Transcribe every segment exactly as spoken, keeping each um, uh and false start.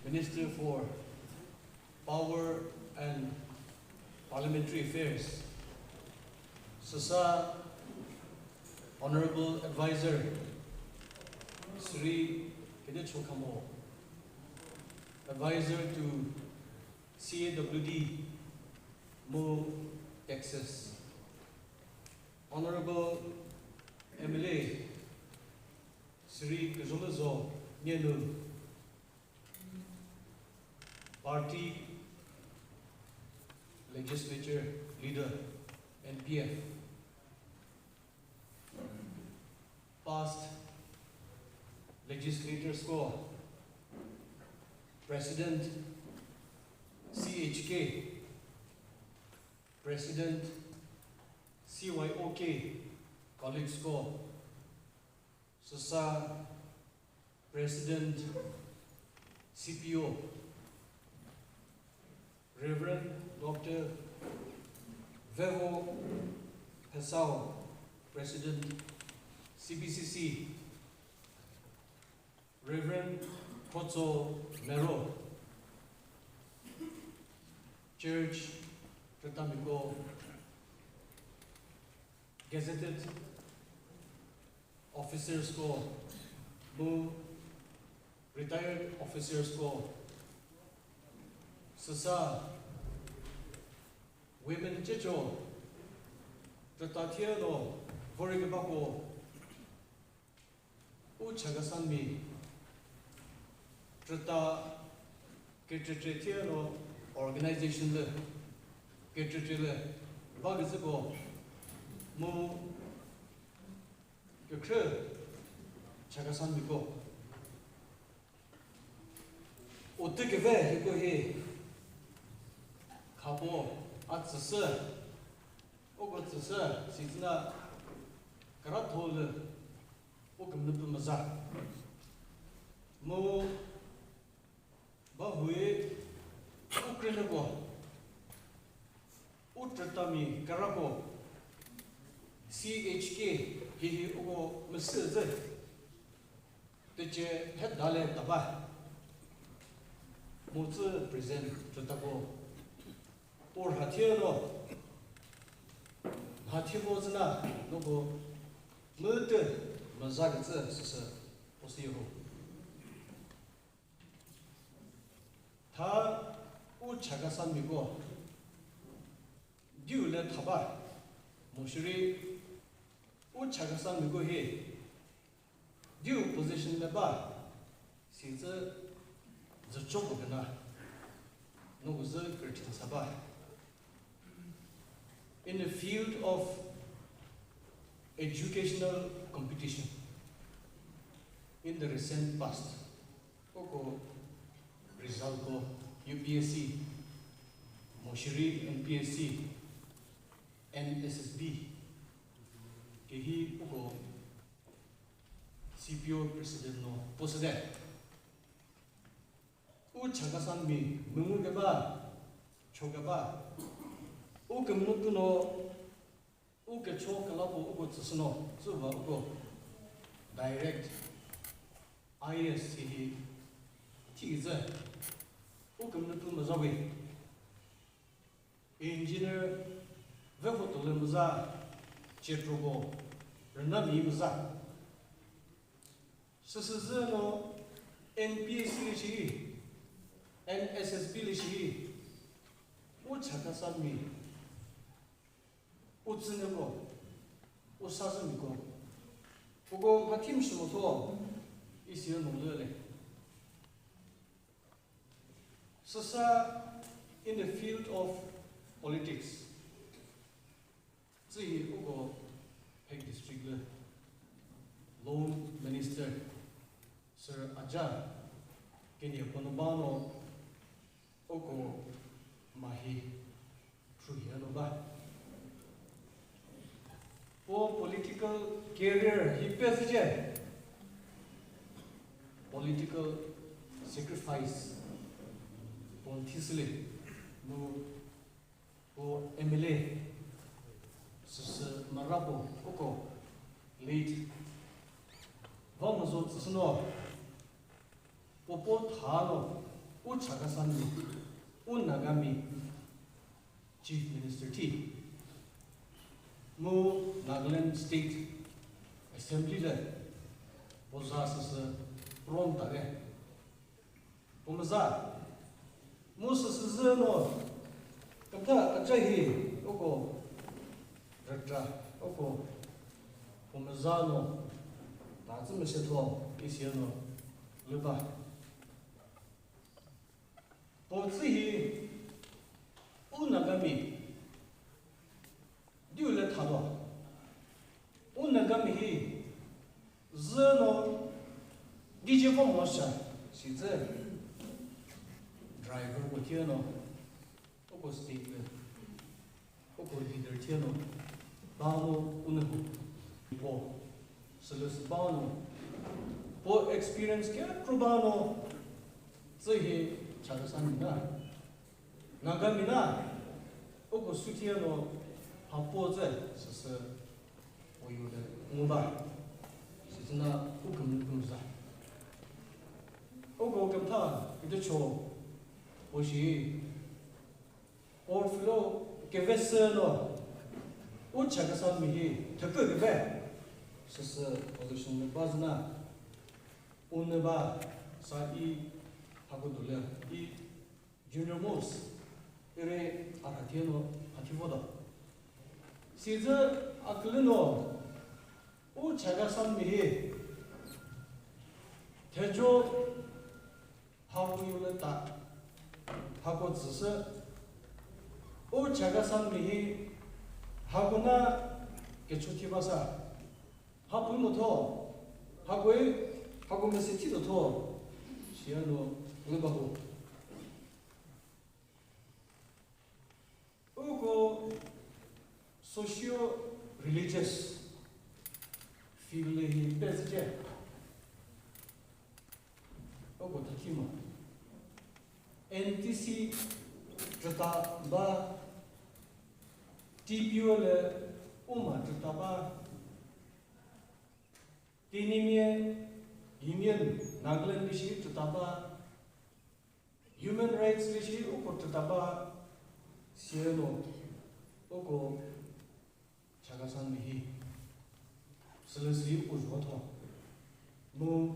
Minister for Power and Parliamentary Affairs, süsa Honorable Advisor Shri Kedecho Kamo, Advisor to C A W D mu Texas, Honorable M L A Shri Kezhomezo Nyenu, Party Legislature Leader, N P F, past legislator score, President C H K, President C Y O K, colleague score, süsa President C P O, Reverend Doctor Veho Phesao, President C B C C, Reverend Khotso Mero, Church Tretamiko, Gazetted Officers ko mu retired officers ko, süsa women checho, treta thie no vori kebako, u Chakhesangmi treta kekrekre thie no organization lü kekrekre lü va küzüko mu kekre Chakhesangmiko utü küve hiko hi khapo a tsüsü, oko tsüsü sizina kara tho lü u kümüpü müza. Mu ba hui u krünüko u Tretami karako C H K hihi uko müsü zü tüche het dale taba mu tsü present Tretako. Por hathie no, hathie vo züna, noko mütü müza kütsü süsü posü yeho. Tha u Chakhesangmiko diu le thaba, mo shiri u Chakhesangmiko hi diu position le ba, si zü zü choko küna, noko zü kürüthin saba. In the field of educational competition in the recent past, oko result ko U P S C, mo shiri N P S C, N S S B, kehi oko C P O president no posüde. U Chakhesangmi müngu küba, cho küba, u kümünu püno, u kücho külapo uko tsüsüno, tsüva uko direct I A S hihi thiküzü, u kümünu pü müzawi. Engineer veho tole müza, chetroko rüna mi müza. Süsüzü no N P S C lü shi, N S S B lü shi, u Chakhesangmi, u tsüneko, u sazümiko, uko ka team shimo tho, isi no lele. Süsa in the field of politics, tsühi uko Phek District lü Law Minister Sir Aja Kenie Konobano uko mahi through hiya no ba. Po political career hi pe süce political sacrifice pon thisile mu po M L A süsü marapo koko late va müzo tsüsüno popo thano U Chakhesangmi, u Nagami Chief Minister thi, mu Nagaland State Assembly lü poza süsü prom tare. Pumüza, mu süsü zü no, kümtha acha hi, oko, rütra, oko, pumüza no, ta tsü müse tho, isi no, lüba. Po tsü hi, u Nagami, diu le thado. U Nagami hi, zü no, dije vo mo sha, si zü, driver ko thie no, oko state le, oko leader thie no, ba no, u ne ko, po, sülü sü ba no, po experience ke kro ba no, tsü hi, Chakhesangmi na. Nagami na, oko süthie no, hapo zü, süsü, oyu de, nguba, süsü na, uküm, uküm za. Oko kümtha, ite cho, o shi, portfolio, kevese no, u Chakhesangmi hi, thepü keve, süsü, position ne ba zü na, unüba, sa i, hako dole, i, Junior most, ere akhathi no, khathi vodo. Sizü akülü no, u Chakhesangmi hi, thejo haku yule ta, hako züsü, u Chakhesangmi hi, hako na kecho thi basa, hapu mo tho, hako e, hako mesi thi do tho, siya no, ngüba ho. Uko socio-religious field lü hi pezüce. Uko thakimo. N T C chüta ba, T P O lü uma chüta ba, Tenyimia Union Nagaland bishi chüta ba, Human rights lü shi uko chüta ba, sieno uko Chakhesangmi hi sülüsü uko zho tho. Mu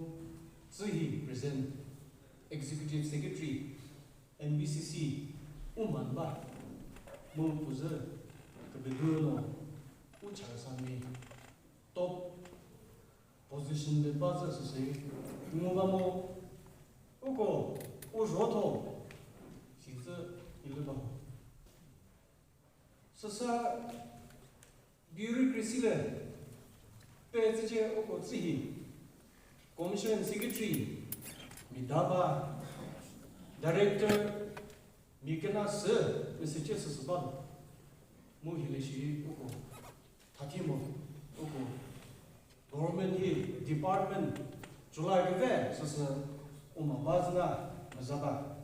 tsü hi present Executive Secretary N B C C uman ba. Mu puzü kübüdü no u Chakhesangmi top position de ba zü süsü nguba mo uko u zho tho, sizü ilü ba. Süsa bureaucracy lü pezüce uko tsü hi, commission secretary mi da ba, director mi kena sü, mi süce süsü ba. Mu hilü shi uko thathi mo, uko government hi department chula küve süsü uma ba zü na müza ba.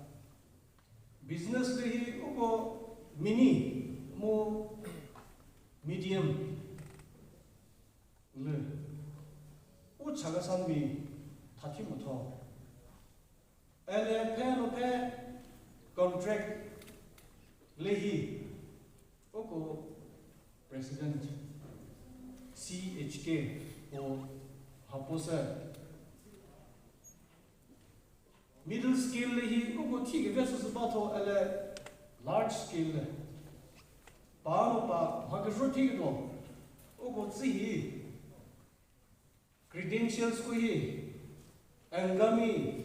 Business lü hi uko mini mu medium lü u Chakhesangmi thathi mütho. Ele phe no phe contract lü hi uko president C H K o hapo sü. Middle scale lü hi uko thi küve süsü ba tho ele large scale lü. Pa no pa mha küzho thi küdo. Uko tsü hi credentials ko hi Angami,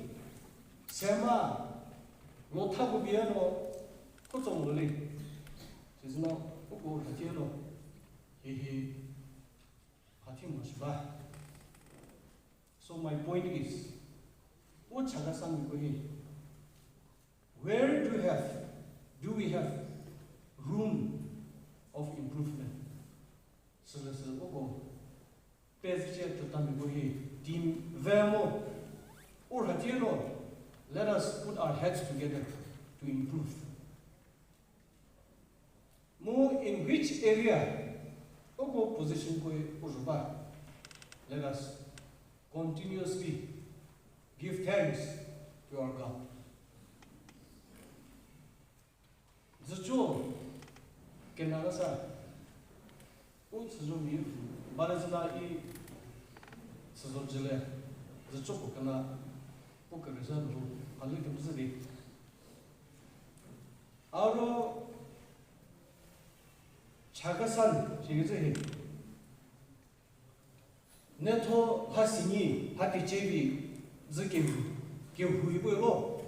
Sema, Lotha ko bia no ko tsong lo le. Sizü no uko hathi no. Hi hi hathi mo shi ba. So my point is, u Chakhesangmi ko hi, where do you have, do we have room of improvement? Sülüsü uko pezüce chütami ko hi team vemo u hathi no, let us put our heads together to improve. Mu in which area uko position ko uzho ba, let us continuously give thanks to our God. Kena sa, u tsüzo mi, bale zina i tsüzo jile, zü choko kena, u kere sa lu, hali kümüzü di. Aro, Chakhesang, shi zü hi. Netho ha sinyi ha tichevi zü kehu kehu ipo lo.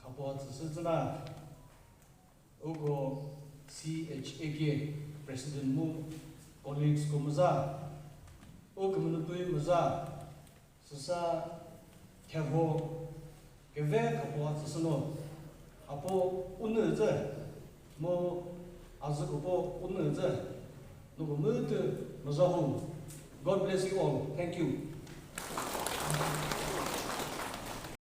Khapo tsüsü züna uko C H A K president mu colleagues ko müza, u kümünu pui müza, süsa theho keve khapo atsüsü no, apo unü zü, mo azü kopo unü zü, nuko mütü müza home. God bless you all. Thank you.